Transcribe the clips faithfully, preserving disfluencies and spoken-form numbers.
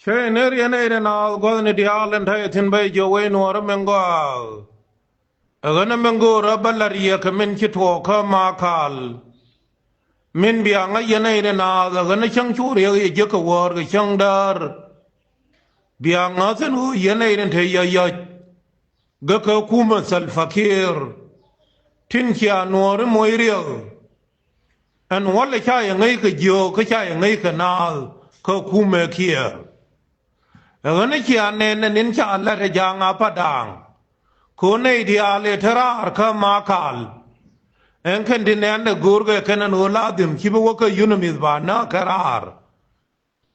Te ni riɛn ɛ ri naath gua̱thni diaal ɛn te thi̱n bä jiök wec nuɔɔri min gɔaa. Ɛ ɣän ɛ min go̱o̱rä bä la̱r yɛ kɛ min ci tuɔɔk kä Makal. Min bia ŋa̱c yɛn ɛ ri naath ɛ ɣän ɛ cäŋ cu riɛk yɛ jiäk kɛ wäär kɛ cäŋ däär. Bia ŋa̱th ɛn ɣöö yɛn ɛ ri te yɛ yɔ̱c. Gä kä kumɛ Salva Kiir. Tin cia nuɔɔri moc riɛk. Ɛn wälɛ ca yɛ ŋäc kɛ jiök kä ca yɛ ŋäc kɛ naath kä kumɛ Kiir. Ɛ ɣän cia nɛn ɛ ni̱n ca la̱t ɛ ja̱a̱ŋ a Padaaŋ. Kɛ ɣöö nɛy diaal ëë te raar kä Makal. Ɛn kɛn ti nɛn ɛ go̱o̱rkɛ kɛn ɛn ɣöö la dhim ci bi wä kä yunimith ba näk kɛ raar.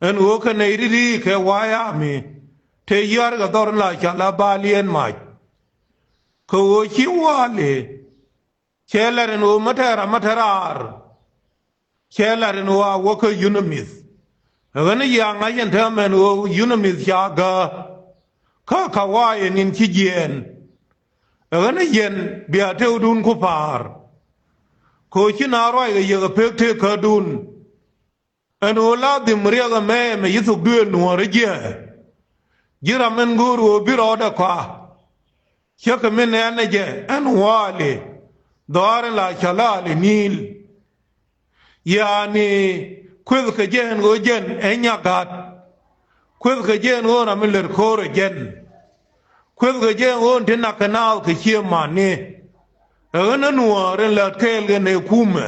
Ɛn ɣöö kɛ nɛy ri̱t i̱ kɛ wa̱a̱ ami te yäär kɛ dhɔr in la cɔl a baliɛn mac. Kɛ ɣöö ci wa̱a̱li cɛ la̱r ɛn ɣöö mä tɛɛr a mä te raar. Cɛ la̱r ɛn ɣöö a wä kä yunimith. Ɛ ɣän i̱ yiaŋ ŋa̱c ɛn täämɛ ɛn ɣöö yunimith ca gäk. Kä kawaayɛ ni̱n ci jiɛɛn. Ɛ ɣän i̱ yɛn bia tëëkdun ku pa̱a̱r. Kɛ ɣöö ci naath ruac kɛ yɛ kɛ pek tëëkädun. Ɛn ɣöö la dhim riɛk ɛmɛ ɛmɛ ci thok duëël nuɔɔri jiɛ. Ji̱ ram min go̱o̱r ɣöö bi rɔɔdɛ kɔa. Ciekɛ min nɛɛnɛ jɛ ɛn wa̱a̱li dhɔaar in la cɔl a Ali Ni̱i̱l. Yaani kuëth kɛ jɛ ɛn ɣöö jɛn ɛ nyagat. Kuëth kɛ jɛ ɛn ɣöö ram mi lät ko̱o̱r ɛ jɛn. Kuëth kɛ jɛ ɛn ɣöö ti nak kɛ naath kɛ cië mani. Ɛ ɣän ɛ nuɔɔr in lät kɛɛl kɛn ɛ kumɛ.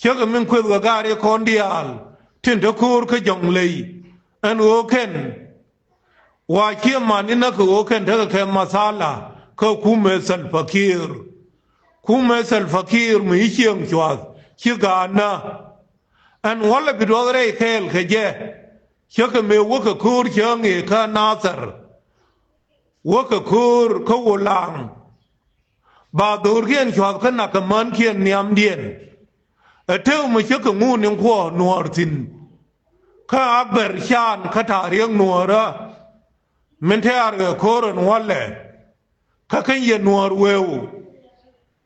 Ciekɛ min kuëth kɛ gaari kɔn diaal tin te ko̱o̱r kä jɔ̱ŋ ley. Ɛn ɣöö kɛn wa cië mani näk kɛ ɣöö kɛn tekɛ kɛ mathala kä kumɛ Salva Kiir. Kumɛ Salva Kiir mi ci cieŋ cuath ci gaatnä. Ɛn wälɛ bi duɔth rɛy kɛɛl kɛ jɛ. Ciekɛ mëë wäkɛ ko̱o̱r cäŋ i̱ kä Nathɛr. Wäkɛ ko̱o̱r kä Wulaŋ. Ba dho̱rkiɛn cuath kä nak kɛ mänkiɛn nhiamdiɛn. Ɛ tëë mi cä kɛ ŋun in kuɔɔr nuɔɔr thi̱n. Kä a bɛr can kä ta̱a̱ riäk nuɔɔrä. Min tɛ̈r kɛ ko̱r ɛn wälɛ. Kä kä yɛ nuɔɔr wëëu.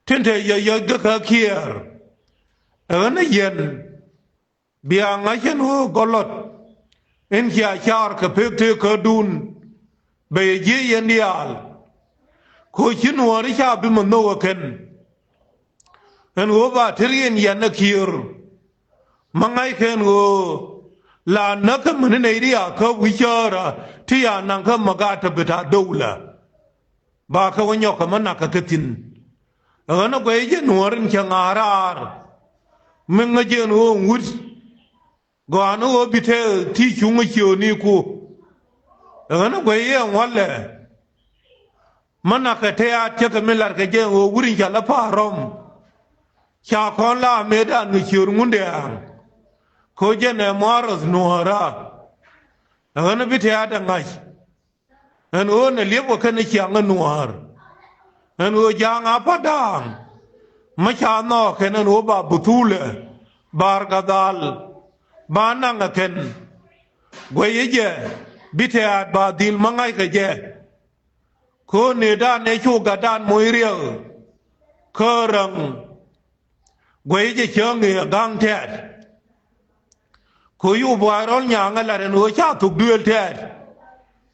Tin te yɛ yäc gä kä kiɛɛr. Ɛ ɣän ɛ yɛn. Bia ŋa̱c ɛn ɣöö gɔlɔt in cia caar kɛ pek tëëkädun. Bɛ yɛ jiëc yɛn diaal. Kɛ ɣöö ci nuɔɔri ca bi mi nhök ɛ kɛn. Ɛn ɣöö ba te riɛn yɛn ɛ kiër. Ma ŋa̱ckɛ ɛn ɣöö la näk kä mäni nɛy ti ya kä wi̱c cäärä ti ya naŋ kä magat te bi ta̱a̱ dowlä. Ba kɛ wä nyɔk kɛ mä nakä kä thi̱n. Ɛ ɣän ɛ guɛy jɛ nuɔɔr in cɛ ŋa̱a̱r raar. Mi ŋäc jɛ ɛn ɣöö ɛn wut. Gɔaa ni ɣöö bi tɛth ti cuŋ ɛ ciööniku. Ɛ ɣän ɛ guɛy jɛ ɛn wälɛ. Mä nakä tɛ̈t cä kɛ mi la̱rkɛ jɛ ɛn ɣöö wut in ca lä pa̱a̱r rɔm. Ca kɔn la mëëdan kɛ ciöör Ŋundɛɛŋ. Kɛ ɣöö jɛn ɛ mua̱a̱r rɔth nuɔ̱ɔ̱ra. Ɛ ɣän ɛ bi tɛ̈t ɛ ŋa̱c. Ɛn ɣöö nɛ liep wä kɛn ɛ ciaŋ ɛ nuäär. Ɛn ɣöö ja̱a̱ŋ a pa̱t da̱a̱ŋ. Mä ca nhɔɔk kɛn ɛn ɣöö ba buthulɛ. Bar gadhal. Ba naŋ ɛ kɛn. Guɛyɛ jɛ. Bi tɛ̈t ba dhil mä ŋa̱ckɛ jɛ. Kä nëëdan ɛ cu gatdan moc riɛk. Kä räŋ. Guɛy jɛ cäŋ ëë ga̱ŋ tɛ̈t. Kɛ ɣöö yuk buay rɔl nyaŋ ɛ lat ɛn ɣöö ca thok duëël tɛ̈t.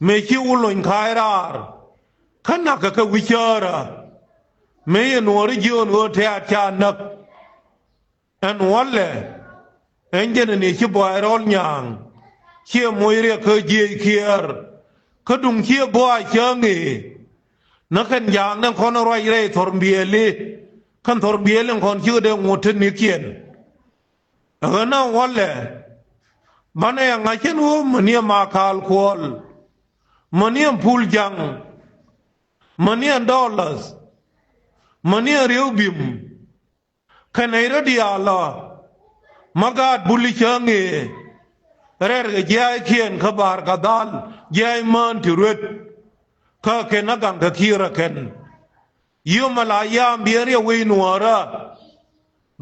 Mëë ci wä lony ka̱a̱c raar. Kä na̱kɛ kɛ wi̱c cäärä. Mëë yɛ nuɔɔri jiöön ɣöö tɛ̈t ca näk. Ɛn wälɛ. Ɛn jɛn ɛn ëë ci buay rɔl nyaŋ. Ciɛ moc riɛk kä jiëc kiɛɛr. Kä duŋ ciɛ buay cäŋ ëë. Nä kɛn jaaknɛ kɔn ruac rɛy thɔrmbiɛli. Kɛn thɔrmbiɛli kɔn cikɛ dee ŋot te nikiɛn. Ɛ ɣän a wälɛ. Banɛ ɛ ŋa̱c cɛn ɣöö mäni ɛ Makal Kuɔl. Mäni ɛ Pul Jaŋ. Mäni ɛ Dɔɔlath. Mäni ɛ Rieu Bim. Kɛnɛ irɔ diaal ɔ. Ma gaat buli cäŋ i̱ rɛr kɛ jia̱a̱ckiɛn kä Bar Gadhal jia̱a̱c mään ti ruet. Kä kɛn a gaŋ kɛ ki̱i̱rä kɛn. Yom a la yaam biɛn riɛk wec nuɔ̱ɔ̱rä.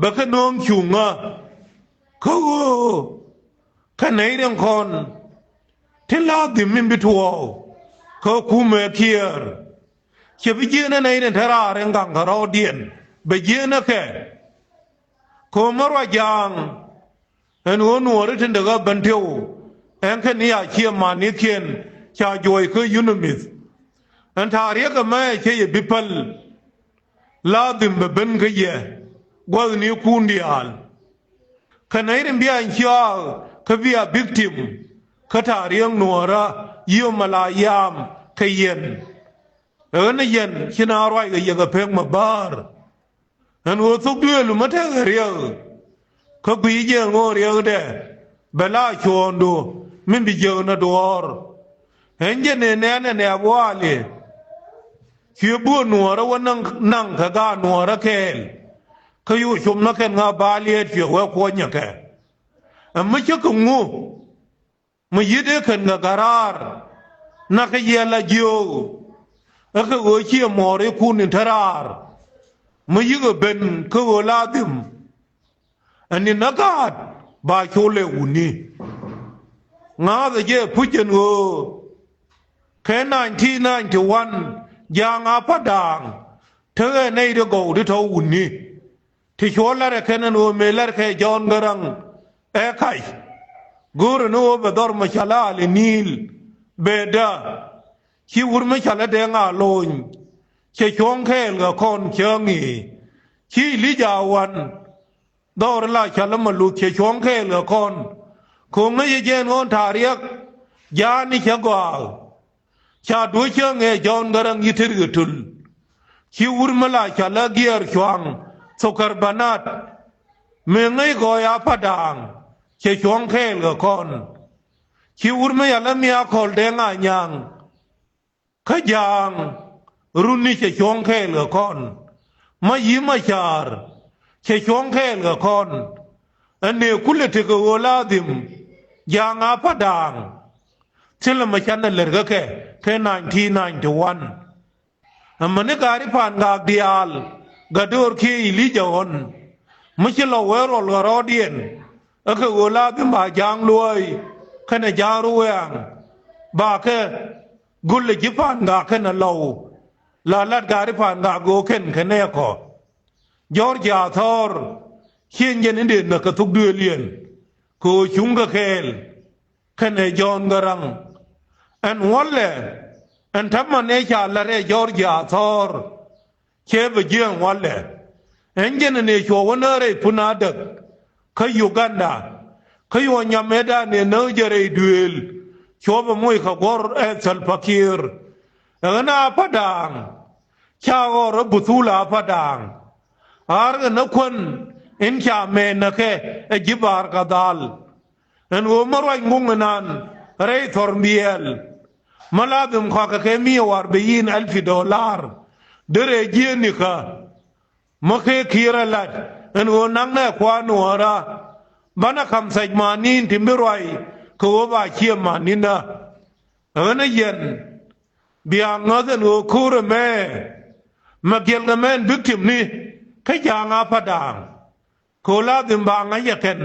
Bɛ kɛ nööŋ cuŋä. Kä ɣöö. Kä nɛy riɛŋ kɔn. Tin la dhim min bi tuɔɔk. Kä kumɛ kiɛɛr. Cɛ bi jieenä nɛy tin te raar in gaŋ kɛ rɔɔdiɛn bɛ jieenä kɛ. Ko̱mä ruac ja̱a̱ŋ. Ɛn ɣöö nuɔɔri tin dee ɣä ben tëw. Ɛn kɛn ya ciɛ manikiɛn ca juɔc kä UNMISS. Ɛn ta̱a̱ riɛk ɛmɛ cɛ yɛ bi päl. Ladhim bɛ ben kä yɛ gua̱thnikun diaal. Kɛ nɛy rin bia in ciaak kä bia victim kä ta̱a̱ riɛk nuɔ̱ɔ̱rä yiëë mɛ la yam kɛ yɛn. Ɛ ɣän ɛ yɛn ci na ruac kɛ yɛ kɛ pek mɛ bäär. Ɛn ɣöö thok duëëlu mä tekɛ riɛk kä guiy jɛ ŋo̱o̱ŋ riɛkdɛ bɛ la cuɔ̱ɔ̱ŋdu min bi jiäk nɛ duɔ̱ɔ̱r. Ɛn jɛ nɛ nɛɛnɛ nɛ buaali. Cuɛ buɔ̱ɔ̱t nuɔ̱ɔ̱rä wä naŋ kɛ gaat nuɔ̱ɔ̱rä kɛɛl. Kä yu cop nä kɛn ŋa̱ baaliɛɛt cuɛ wee kuɔ̱nyɛ kɛ. Ɛ mi cä kɛ ŋu mi yi̱t ëë kɛn kɛ garaar. Nakä yɛ la jiöök ɛ kɛ ɣöö ciɛ mɔɔrikun in te raar. Mi yikɛ ben kä ɣöö la dhim. Ɛn ni na gaat ba col ɛ wuni. Ŋa̱a̱thɛ jɛ puc ɛn ɣöö kɛ nineteen ninety one ja̱a̱ŋ a pa̱t daaŋ. Tekɛ nɛy ti gɔw ti tɔ̱ wuni. Ti cuɔ lar ɛ kɛn ɛn ɣöö mëë lar kɛ Jɔ̱ɔ̱n Gäräŋ ɛ kac. Go̱o̱rɛ ni ɣöö bɛ dhɔr mɛ cɔal i̱ Ali Ni̱i̱l bɛ dä. Ci wur mɛ cɔal i̱ Dɛŋ Alo̱ny cɛ cuɔ̱ŋ kɛɛl kɛ kɔn cäŋ i̱ ci Ilija Wan dhɔr la cɔal i̱ Maluth cɛ cuɔ̱ŋ kɛɛl kɛ kɔn. Ko̱ŋä yɛ jɛn ɣɔ̱n ta̱a̱ riɛk ja̱a̱ni cɛ gɔaa. Ca duɔ̱c cäŋ ɛ Jɔ̱ɔ̱n Gäräŋ yi̱ tet kɛ tul. Ci wur mi la cɔal i̱ Giɛɛr Cua̱ŋ thokär Bänaat. Mëë ŋäc gɔɔy a pa̱t daaŋ cɛ cuɔ̱ŋ kɛɛl kɛ kɔn. Ci wur mi yal i̱ Miakɔl Dɛŋ Anyaŋ kä ja̱a̱ŋ runi cɛ cuɔ̱ŋ kɛɛl kɛ kɔn. Ma yi̱ ma ca̱a̱r cɛ cuɔ̱ŋ kɛɛl kɛ kɔn. Ɛn nëë kulɛ tekɛ ɣöö la dhim ja̱a̱ŋ a pa̱t daaŋ. Thilɛ mɛ canɛ lɛr kä kɛ kɛ nineteen ninety one. Amäni gaari pa̱a̱n gaak diaal gat döör kiɛ Ilija ɣɔ̱n. Mi ci lɔ wee rɔl ɣä rɔɔdiɛn ɛ kɛ ɣöö la dhim ba ja̱a̱ŋ luɔ̱ɔ̱y kɛnɛ ja̱a̱ŋ ruwɛɛŋ. Ba kɛ gulɛ ji̱ pa̱a̱n gaak kɛnɛ lɔw. La lat gaari pa̱a̱n gaak ɣöö kɛn kɛ nɛɛkɔ. Jɔ̱ɔ̱r ja̱a̱ thɔ̱ɔ̱r cieŋ jɛn in dee näk kɛ thuk duëëliɛn kɛ ɣöö cuŋ kɛ kɛɛl. Kɛnɛ Jɔ̱ɔ̱n Gäräŋ. Ɛn wälɛ ɛn täämɛ nɛ ca la̱t ɛ Jɔ̱ɔ̱r ja̱a̱ thɔ̱ɔ̱r. Cɛ bɛ jiɛɛn wälɛ ɛn jɛn ɛ nɛ cuɔ wä nä rɛy pun adäk kä Uganda. Kä yuɔ nyam ëëdan ɛ näk jɛ rɛy duëël cuɔ bɛ moc kɛ guɔ̱r ɛ Salva Kiir. Ɛ ɣän a pa̱t daaŋ ca ɣɔr ɛ buthul a pa̱t daaŋ. Aar kɛ nä kuän in ca mɛɛn nä kɛ ɛ ji̱ baar kɛ dhal. Ɛn ɣöö mä ruac ŋuŋ inan rɛy thɔr biɛɛl. Mä la dhim kɔakɛ kɛ mi war bi yin alfi dolar. Derɛ jiëënikä mä kee ki̱i̱r ɛ lat ɛn ɣöö naŋnɛ kua̱r nuɔ̱ɔ̱ra. Banɛ ka̱m thɛc manin ti mi ruac kɛ ɣöö ba ciɛ maninä. Ɣän ɛ yɛn bia ŋäth ɛn ɣöö ko̱r ɛmɛ mɛ giɛl kɛ mɛn victim ni kä ja̱a̱ŋ a pa̱t daaŋ. Kɛ ɣöö la dhim ba ŋa̱c ɛ kɛn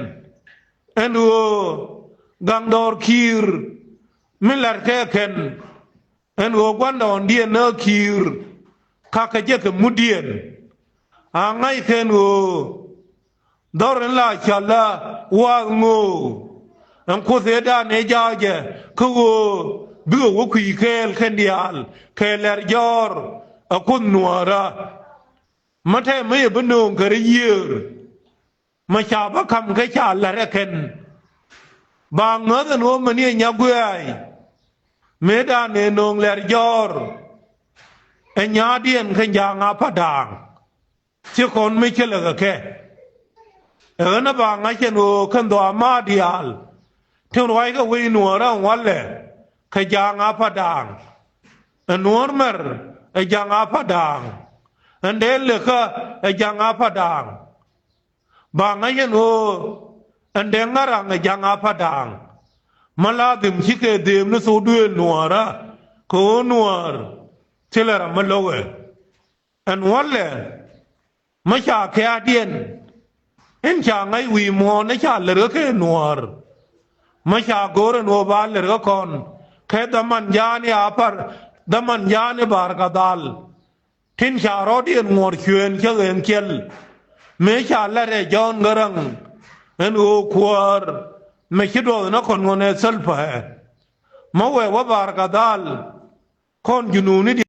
ɛn ɣöö gaŋ dɔɔr ki̱i̱r mi la̱t kɛ kɛn. Ɛn ɣöö gua̱ndɔɔŋdiɛn nä ki̱i̱r kakä jɛ kɛ mudiɛn. A ŋa̱c kɛn ɣöö dhɔr in la cɔl la wa̱a̱ ŋöö. Ɛn kuoth ëëdan ëë ja̱a̱ jɛ kä ɣöö bikɛ wä kui̱ kɛɛl kɛn diaal kɛ lɛr jɔ̱ɔ̱r. Ɛ kuoth nuäärä mä tɛmɛ yɛ bi nööŋ kɛ rɛy yiëër. Mɛ ca bä ka̱m kɛ ca la̱t ɛ kɛn. Ba ŋäth ɛn ɣöö mɛni ɛ nyakuɛɛy mëëdan ëë nööŋ lɛr jɔ̱ɔ̱r. Ɛ nya̱a̱diɛn kɛ ja̱a̱ŋ a pa̱t daaŋ. Ci kɔn mi cä lɛ kɛ kɛ. Ɛ ɣän ɛ ba ŋa̱c ɛn ɣöö kɛn dhɔaamaar diaal tin ruackɛ wec nuɔ̱ɔ̱rä ɛn walɛ kɛ ja̱a̱ŋ a pa̱t daaŋ. Ɛ nuɔ̱ɔ̱r mɛr ɛ ja̱a̱ŋ a pa̱t daaŋ. Ɛn dee lëkä ɛ ja̱a̱ŋ a pa̱t daaŋ. Ba ŋa̱c ɛn ɣöö ɛn dee ŋa̱raŋ ɛ ja̱ŋ a pa̱t daaŋ. Mä la dhim cikɛ dhëëm ni thok duëël nuäärä kɛ ɣöö nuäär thilɛ ram mi lo̱kɛ. Ɛn wälɛ mä ca kɛ̈ɛ̈diɛn in ca ŋa̱c wi̱i̱ muɔ̱ɔ̱n in ca lɛr kä kɛ nuäär. Mä ca go̱o̱r ɛn ɣöö ba lɛr kä kɔn kɛ dhaman ja̱a̱ni a pa̱t dhaman ja̱a̱ni ba̱a̱r kɛ dhal. Tin ca rɔ̱diɛn ŋuɔ̱r cuëën cä ɣen cɛl. Mëë ca lat ɛ Jɔ̱ɔ̱n Gäräŋ ɛn ɣöö kuäär mɛ ci duɔth nä kɔn ŋɔn ɛ Salva Kiir. Mɛ wee wä Bahr el Ghazal kɔn jununi